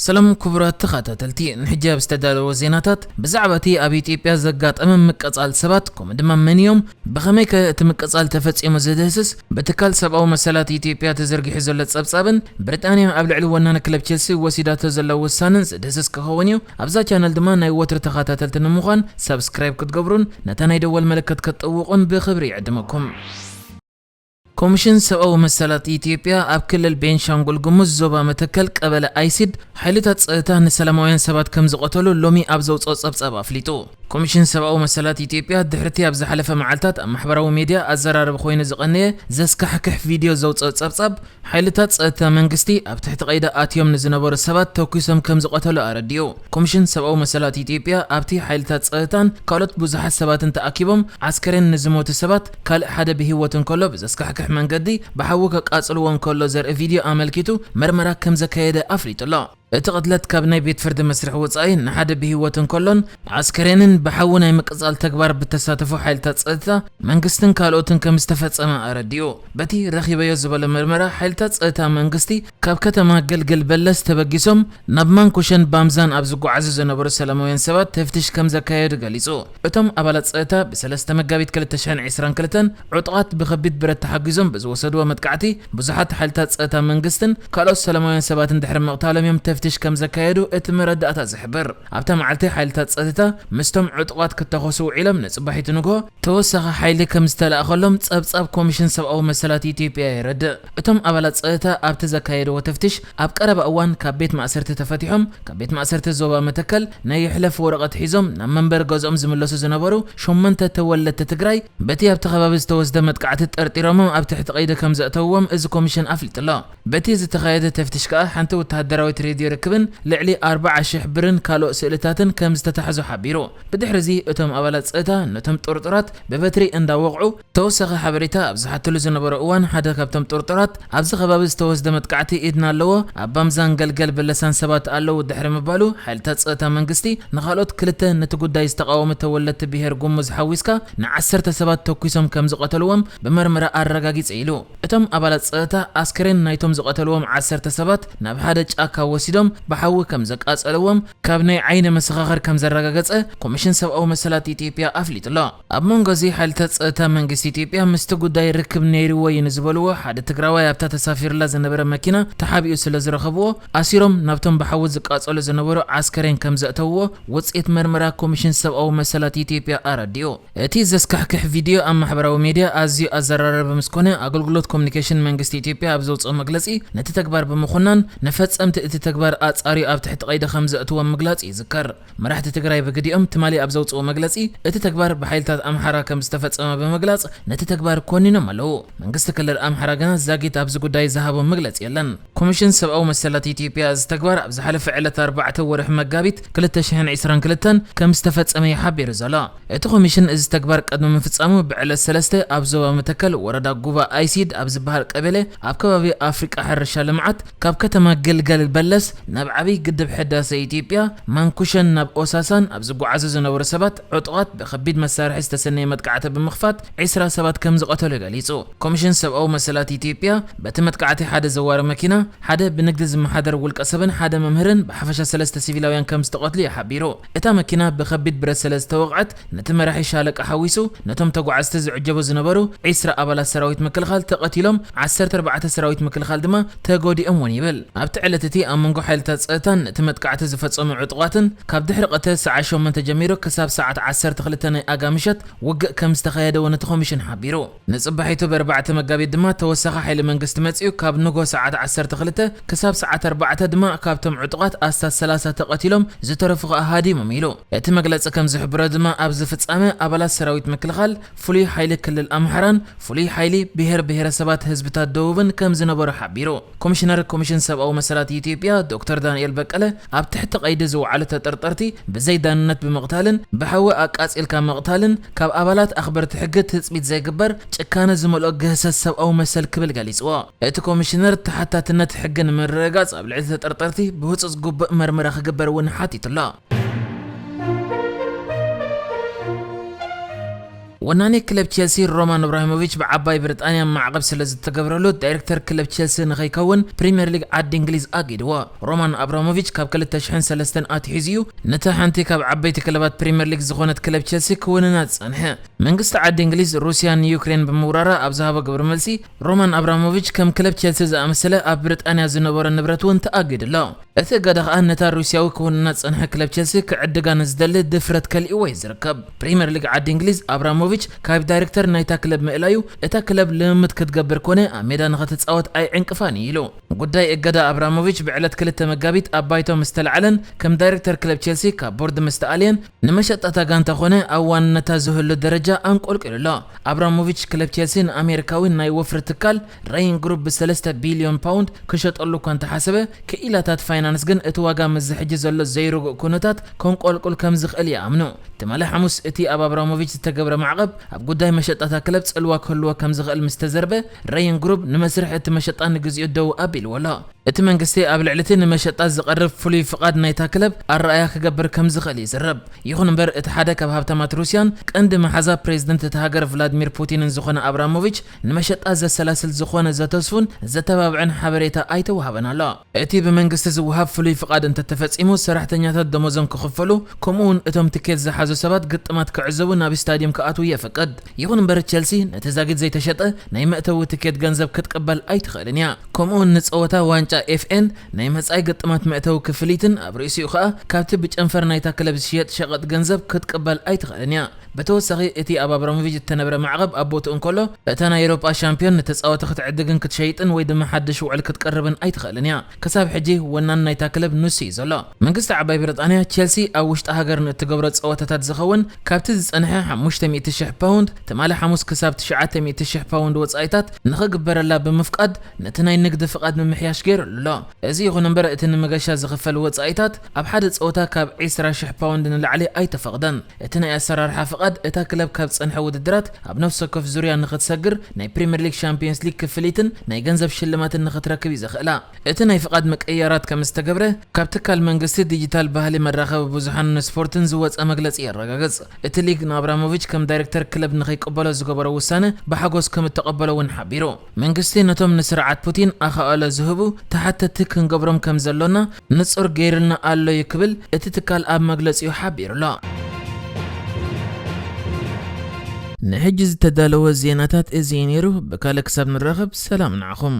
ሰላም ክቡራት ተኸታተልቲ፣ ንሕጂ ኣብ ዝተዳለወ ዜናታት ብዛዕባ እቲ ኣብ ኢትዮጵያ ዘጋጠመ ምቅጻል ሰባት፣ ከምኡ ድማ መን እዮም፣ ብኸመይ ከ እቲ ምቅጻል ተፈጺሙ ዝድህስስ፣ ብትካል ሰብኣዊ መሰላት ኢትዮጵያ ተዘርጊሑ ዘሎ ጸብጻብን ብሪጣንያ ኣብ ልዕሊ ወናኒ ክለብ ቸልሲ ወሲዳቶ ዘላ ውሳነን ዝድህስስ ክኸውን እዩ። ኣብዛ ቻነል ድማ ናይ ወትሩ ተኸታተልቲ ንምዃን ሳብስክራይብ ክትገብሩን ነታ ናይ ደወል ምልክት ክትጥውቑን ብኽብሪ ይዕድመኩም። ኮሚሽን ሰብኣዊ መሰላት ኢትዮጵያ ኣብ ክልል ቤንሻንጉል ጉሙዝ ዞባ መተከል ቀበሌ ኣይሲድ ሓይልታት ጸጥታ ንሰላማውያን ሰባት ከም ዝቐተሉ ሎሚ ኣብ ዘውጽኦ ጸብጻብ ኣፍሊጡ። ኮሚሽን ሰብኣዊ መሰላት ኢትዮጵያ ድሕርቲ ኣብ ዝሓለፈ መዓልታት ኣብ ማሕበራዊ ሜድያ ኣዘራረቢ ኮይኑ ዝቐነየ ዘስካሕክሕ ቪድዮ ዘውጽኦ ጸብጻብ፣ ሓይልታት ጸጥታ መንግስቲ ኣብ ትሕቲ ቀይዲ ኣትዮም ንዝነበሩ ሰባት ተኩሶም ከም ዝቐተሉ ኣረዲኡ። ኮሚሽን ሰብኣዊ መሰላት ኢትዮጵያ ኣብቲ ሓይልታት ጸጥታን ካልኦት ብዙሓት ሰባትን ተኣኪቦም ዓስከሬን ንዝሞቱ ሰባት ካልእ ሓደ ብህይወት እንከሎ ብዘስካሕክሕ መንገዲ ብሓዊ ከቃጽልዎ እንከሎ ዘርኢ ቪድዮ ኣመልኪቱ መርመራ ከም ዘካየደ ኣፍሊጡ ኣሎ። እቲ ቅትለት ካብ ናይ ቤት ፍርዲ መስርሕ ወጻኢ ንሓደ ብህይወት እንከሎን ዓስከሬንን ብሓዊ ናይ ምቅጻል ተግባር ብተሳተፉ ሓይልታት ጸጥታ መንግስትን ካልኦትን ከም ዝተፈጸመ ኣረዲኡ። በቲ ረኺበዮ ዝበለ መርመራ ሓይልታት ጸጥታ መንግስቲ ካብ ከተማ ገልገል በለስ ተበጊሶም ናብ ማንኩሸን ባምዛን ኣብ ዝጓዓዙ ዝነበሩ ሰላማውያን ሰባት ተፍትሽ ከም ዘካየዱ ገሊጹ። እቶም ኣባላት ጸጥታ ብሰለስተ መጋቢት ክልተ ሽሕን ዕስራን ክልተን ዕጡቓት ብኸቢድ ብረት ተሓጊዞም ብዝወሰድዎ መጥቃዕቲ ብዙሓት ሓይልታት ጸጥታ መንግስትን ካልኦት ሰላማውያን ሰባትን ድሕሪ ምቕታሎም እዮም ተፍትሽ ከም ዘካየዱ እቲ መረዳእታ ዝሕብር። ኣብታ መዓልቲ ሓይልታት ጸጥታ ምስቶም ዕጡቓት ክተኾሱ ውዒሎም ንጽባሒቱ ንግሆ ተወሳኺ ሓይሊ ከም ዝተላእኸሎም ጸብጻብ ኮሚሽን ሰብኣዊ መሰላት ኢትዮጵያ የረድእ። እቶም ኣባላት ጸጥታ ኣብቲ ዘካየድዎ ተፍትሽ ኣብ ቀረባ እዋን ካብ ቤት ማእሰርቲ ተፈቲሖም ካብ ቤት ማእሰርቲ ዞባ መተከል ናይ ይሕለፍ ወረቐት ሒዞም ናብ መንበሪ ገዝኦም ዝምለሱ ዝነበሩ ሸሞንተ ተወለድቲ ትግራይ በቲ ኣብቲ ከባቢ ዝተወስደ መጥቃዕቲ ጠርጢሮሞም ኣብ ትሕቲ ቀይዲ ከም ዘእተውዎም እዚ ኮሚሽን ኣፍሊጡ ኣሎ። በቲ ዝተኻየደ ተፍትሽ ከኣ ሓንቲ ወተሃደራዊት ሬድዮ ርክብን ልዕሊ ኣርባዓ ሽሕ ብርን ካልእ ስእልታትን ከም ዝተታሕዙ ሓቢሩ። ብድሕሪ እዚ እቶም ኣባላት ጸጥታ ነቶም ጥርጡራት ብበትሪ እንዳወቕዑ ተወሳኺ ሓበሬታ ኣብ ዝሓትሉ ዝነበረ እዋን ሓደ ካብቶም ጥርጡራት ኣብዚ ከባቢ ዝተወስደ መጥቃዕቲ ኢድና ኣለዎ፣ ኣብ ባምዛን ገልገል በለሳን ሰባት ኣለዉ ድሕሪ ምባሉ ሓይልታት ጸጥታ መንግስቲ ንኻልኦት ክልተ ነቲ ጉዳይ ዝተቓወሙ ተወለድቲ ብሄር ጉሙዝ ሓዊስካ ንዓሰርተ ሰባት ተኩሶም ከም ዝቐተልዎም ብመርመራ ኣረጋጊጸ ኢሉ። እቶም ኣባላት ጸጥታ ኣስከሬን ናይቶም ዝቐተልዎም ዓሰርተ ሰባት ናብ ሓደ ጫካ ወሲዶም ብሓዊ ከም ዘቃጸልዎም ካብ ናይ ዓይኒ መሰኻኽር ከም ዘረጋገጸ ኮሚሽን ሰብኣዊ መሰላት ኢትዮጵያ ኣፍሊጡ ኣሎ። ኣብ መንጎ እዚ ሓይልታት ጸጥታ መንግስቲ ኢትዮጵያ ምስቲ ጉዳይ ርክብ ነይርዎ እዩ ንዝበልዎ ሓደ ትግራዋይ ኣብታ ተሳፊርላ ዝነበረ መኪና ተሓቢኡ ስለ ዝረኸብዎ ኣሲሮም ናብቶም ብሓዊ ዝቃጸሉ ዝነበሩ ዓስከሬን ከም ዘእተውዎ ውጽኢት መርመራ ኮሚሽን ሰብኣዊ መሰላት ኢትዮጵያ ኣረዲኡ። እቲ ዘስካሕክሕ ቪድዮ ኣብ ማሕበራዊ ሜድያ ኣዝዩ ኣዘራራቢ ምስ ኮነ፣ ኣገልግሎት ኮሙኒኬሽን መንግስቲ ኢትዮጵያ ኣብ ዘውጽኦ መግለጺ፣ ነቲ ተግባር ብምኹናን፣ ንፈጸምቲ እቲ ተግባር ኣጻርዩ ኣብ ትሕቲ ቀይዲ ከም ዘእትዎም ምግላጹ ይዝከር። መራሕቲ ትግራይ ብግዲኦም ትማሊ ኣብ ዘውጽኦ መግለጺ፣ እቲ ተግባር ብሓይልታት ኣምሓራ ከም ዝተፈጸመ ብምግላጽ፣ ነቲ ተግባር ኮኒኖም ኣለዉ። መንግስቲ ክልል ኣምሓራ ግና ዛጊት ኣብዚ ጉዳይ ዝሃቦ መግለጺ የለን። ኮሚሽን ሰብኣዊ መሰላት ኢትዮጵያ እዚ ተግባር ኣብ ዝሓለፈ ዕለት ኣርባዕተ ወርሒ መጋቢት ክልተ ሽሕን ዕስራን ክልተን ከም ዝተፈጸመ እዩ ሓቢሩ ዘሎ። እቲ ኮሚሽን እዚ ተግባር ቅድሚ ምፍጻሙ ብዕለት ሰለስተ ኣብ ዞባ መተከል ወረዳ ጉባ ኣይሲድ ኣብ ዝበሃል ቀበሌ ኣብ ከባቢ ኣፍሪቃ ሕርሻ ልምዓት ካብ ከተማ ገልገል በለስ ናብ ዓብዪ ግድብ ሕዳሰ ኢትዮጵያ ማንኩሸን ናብ ኦሳሳን ኣብ ዝጓዓዙ ዝነበሩ ሰባት ዕጡቓት ብከቢድ መሳርሒ ዝተሰነየ መጥቃዕቲ ብምኽፋት ዕስራ ሰባት ከም ዝቐተሉ ገሊጹ። ኮሚሽን ሰብኣዊ መሰላት ኢትዮጵያ በቲ መጥቃዕቲ ሓደ ዘዋሪ መኪና፣ ሓደ ብንግዲ ዝመሓደር ውልቀ ሰብን ሓደ መምህርን ብሓፈሻ ሰለስተ ሲቪላውያን ከም ዝተቐትሉ እዩ ሓቢሩ። እታ መኪና ብከቢድ ብረት ስለ ዝተወቕዐት ነቲ መራሒ ሻለቃ ሓዊሱ ነቶም ተጓዓዝቲ ዝዕጀቡ ዝነበሩ ዕስራ ኣባላት ሰራዊት ምክልኻል ተቐቲሎም ዓሰርተ ኣርባዕተ ሰራዊት ምክልኻል ድማ ተጎዲኦም እውን ይብል። ኣብቲ ዕለት እቲ ኣብ መንጎ ሓይልታት ጸጥታን ነቲ መጥቃዕቲ ዝፈጸሙ ዕጡቓትን ካብ ድሕሪ ቀትሪ ሰዓት ሸሞንተ ጀሚሩ ክሳብ ሰዓት ዓሰርተ ክልተ ናይ ኣጋ ምሸት ውግእ ከም ዝተኻየደ እውን እቲ ኮሚሽን ሓቢሩ። ንጽባሒቱ ብኣርባዕተ መጋቢት ድማ ተወሳኺ ሓይሊ መንግስቲ መጺኡ ካብ ንጎ ሰዓት ዓሰርተ ክልተ ክሳብ ሰዓት ኣርባዕተ ድማ ካብቶም ዕጡቓት ኣስታት ሰላሳ ተቐቲሎም ዝተረፉ ከኣ ሃዲሞም ኢሉ። እቲ መግለጺ ከም ዝሕብሮ ድማ ኣብዚ ፍጻመ ኣባላት ሰራዊት ምክልኻል፣ ፍሉይ ሓይሊ ክልል ኣምሓራን ፍሉይ ሓይሊ ብሄር ብሄረሰባት ህዝብታት ደቡብን ከም ዝነበሩ ሓቢሩ። ኮሚሽነር ኮሚሽን ሰብኣዊ መሰላት ኢትዮጵያ ዶክተር ዳንኤል በቀለ ኣብ ትሕቲ ቀይዲ ዝወዓሉ ተጠርጠርቲ ብዘይ ዳንነት ብምቕታልን ብሓዊ ኣቃጺልካ ምቕታልን ካብ ኣባላት ኣኽበርቲ ሕጊ ትጽቢት ዘይግበር ጭካነ ዝመልኦ ግህሰት ሰብኣዊ መሰል ክብል ገሊጽዎ። እቲ ኮሚሽነር ተሓታትነት ሕጊ ንምርግጋጽ ኣብ ልዕሊ ተጠርጠርቲ ብህጹጽ ግቡእ መርመራ ክግበር እውን ሓቲቱ ኣሎ። ወናኒ ክለብ ቸልሲ ሮማን እብራሂሞቪች ብዓባይ ብሪጣንያ ማዕቐብ ስለ ዝተገብረሉ፣ ዳይሬክተር ክለብ ቸልሲ ንኸይከውን ፕሪምየር ሊግ ዓዲ እንግሊዝ ኣጊድዎ። ሮማን ኣብራሞቪች ካብ ክልተ ሽሕን ሰለስተን ኣትሒዙ እዩ ነታ ሓንቲ ካብ ዓበይቲ ክለባት ፕሪምየር ሊግ ዝኾነት ክለብ ቸልሲ ክውንና ዝጸንሐ። መንግስቲ ዓዲ እንግሊዝ፣ ሩስያ ንዩክሬን ብምውራራ ኣብ ዝሃቦ ግብረ መልሲ፣ ሮማን ኣብራሞቪች ከም ክለብ ቸልሲ ዝኣመሰለ ኣብ ብሪጣንያ ዝነበሮ ንብረት እውን ተኣጊዱ ኣሎ። እቲ እገዳ ከኣ ነታ ሩስያዊ ክውንና ዝጸንሐ ክለብ ቸልሲ ክዕድጋ ንዝደሊ ድፍረት ከሊእዎ እዩ ዝርከብ። ፕሪምየር ሊግ ዓዲ እንግሊዝ፣ ኣብራሞቪች ካብ ዳይሬክተር ናይታ ክለብ ምእላዩ፣ እታ ክለብ ልምምድ ክትገብር ኮነ ኣብ ሜዳ ንኸትጻወት ኣይዕንቅፋን እዩ ኢሉ። ጉዳይ እገዳ ኣብራሞቪች ብዕለት ክልተ መጋቢት ኣብ ባይቶ ምስ ተላዕለን፣ ከም ዳይሬክተር ክለብ ቸልሲ ካብ ቦርድ ምስ ተኣልየን፣ ንመሸጣ እታ ጋንታ ኮነ ኣብ ዋንነታ ዝህሉ ደረጃ ኣንቆልቂሉ ኣሎ። ኣብራሞቪች ክለብ ቸልሲ ንኣሜሪካዊ ናይ ወፍሪ ትካል ሬይን ግሩፕ ብሰለስተ ቢልዮን ፓውንድ ክሸጠሉ እኳ እንተሓሰበ፣ ክኢላታት ፋይናንስ ግን እቲ ዋጋ ምስዚ ሕጂ ዘሎ ዘይርጉእ ኩነታት ከንቆልቁል ከም ዝኽእል ይኣምኑ። ትማሊ ሓሙስ እቲ ኣብ ኣብራሞቪች ዝተገብረ ማዕቐብ ኣብ ጉዳይ መሸጣ እታ ክለብ ጽልዋ ክህልዎ ከም ዝኽእል ምስ ተዘርበ፣ ሬይን ግሩፕ ንመስርሕ እቲ መሸጣ ንግዚኡ ደው ኣቢልዎ ኣሎ። እቲ መንግስቲ ኣብ ልዕሊ እቲ ንመሸጣ ዝቐርብ ፍሉይ ፍቓድ ናይታ ክለብ ኣረኣእያ ክገብር ከም ዝኽእል ይዝረብ። ይኹን እምበር፣ እቲ ሓደ ካብ ሃብታማት ሩስያን ቀንዲ መሓዛ ፕሬዝደንት እታ ሃገር ቭላድሚር ፑቲንን ዝኾነ ኣብራሞቪች፣ ንመሸጣ ዘሰላስል ዝኾነ ዘተስፉን ዘተባብዕን ሓበሬታ ኣይተዋህበን ኣሎ። እቲ ብመንግስቲ ዝወሃብ ፍሉይ ፍቓድ እንተተፈጺሙ፣ ሰራሕተኛታት ደሞዞም ክኽፈሉ፣ ከምኡ እውን እቶም ትኬት ዝሓዙ ሰባት ግጥማት ክዕዘቡ ናብ ስታድየም ክኣትዉ የፍቅድ። ይኹን እምበር፣ ቸልሲ ነቲ ዛጊት ዘይተሸጠ ናይ መእተዊ ትኬት ገንዘብ ክትቅበል ኣይትኽእልን እያ። ከምኡ እውን ንጸወታ ዋንጫ ኤፍኤን ናይ መጻኢ ግጥማት መእተዊ ክፍሊትን ኣብ ርእሲኡ ከኣ ካብቲ ብጨንፈር ናይታ ክለብ ዝሽየጥ ሸቐጥ ገንዘብ ክትቅበል ኣይትኽእልን እያ። ብተወሳኺ፣ እቲ ኣብ ኣብራሞቪች እተነብረ ማዕቐብ ኣብ ቦትኡ እንከሎ፣ እታ ናይ ኤውሮጳ ሻምፒዮን ንተጻወቲ ክትዕድግን ክትሸይጥን ወይ ድማ ሓድሽ ውዕል ክትቀርብን ኣይትኽእልን እያ። ክሳብ ሕጂ ወናን ናይታ ክለብ ንሱ እዩ ዘሎ። መንግስቲ ዓባይ ብሪጣንያ፣ ቸልሲ ኣብ ውሽጢ ሃገር ንእትገብሮ ጸወታታት ዝኸውን ካብቲ ዝጸንሐ ሓሙሽተ ሚእቲ ሽሕ ፓውንድ፣ ትማሊ ሓሙስ ክሳብ ትሽዓተ ሚእቲ ሽሕ ፓውንድ ወጻኢታት ንኽግበረላ ብምፍቃድ፣ ነቲ ናይ ንግዲ ፍቓድ ምምሕያሽ ገይሩሉ ኣሎ። እዚ ይኹን እምበር፣ እቲ ንመገሻ ዝኽፈል ወጻኢታት ኣብ ሓደ ጸወታ ካብ ዕስራ ሽሕ ፓውንድ ንላዕሊ ኣይተፈቕደን። እቲ ናይ ኣሰራርሓ ፍቓድ፣ እታ ክለብ ካብ ዝጸንሐ ውድድራት ኣብ ነፍሲ ወከፍ ዙርያ ንኽትሰግር፣ ናይ ፕሪምየር ሊግ ሻምፒዮንስ ሊግ ክፍሊትን ናይ ገንዘብ ሽልማትን ንኽትረክብ እዩ ዘኽእላ። እቲ ናይ ፍቓድ ምቅይያራት ከም ዝተገብረ፣ ካብ ትካል መንግስቲ ዲጂታል ባህሊ፣ መራኸቢ ብዙሓንን ስፖርትን ዝወጸ መግለጺ የረጋግጽ። እቲ ሊግ ንኣብራሞቪች ከም ዳይሬክተር ክለብ ንኸይቅበሎ ዝገበሮ ውሳነ ብሓጎስ ከም እተቐበሎ እውን ሓቢሩ። መንግስቲ ነቶም ንስርዓት ፑቲን ኣኻእሎ ዝህቡ ተሓተትቲ ክንገብሮም ከም ዘሎና ንጹር ገይሩልና ኣሎ እዩ ክብል እቲ ትካል ኣብ መግለጺኡ ሓቢሩ ኣሎ። ንሕጂ ዝተዳለወ ዜናታት እዚ እዩ ነይሩ። ብካልእ ክሳብ ንራኸብ፣ ሰላም ንዓኹም።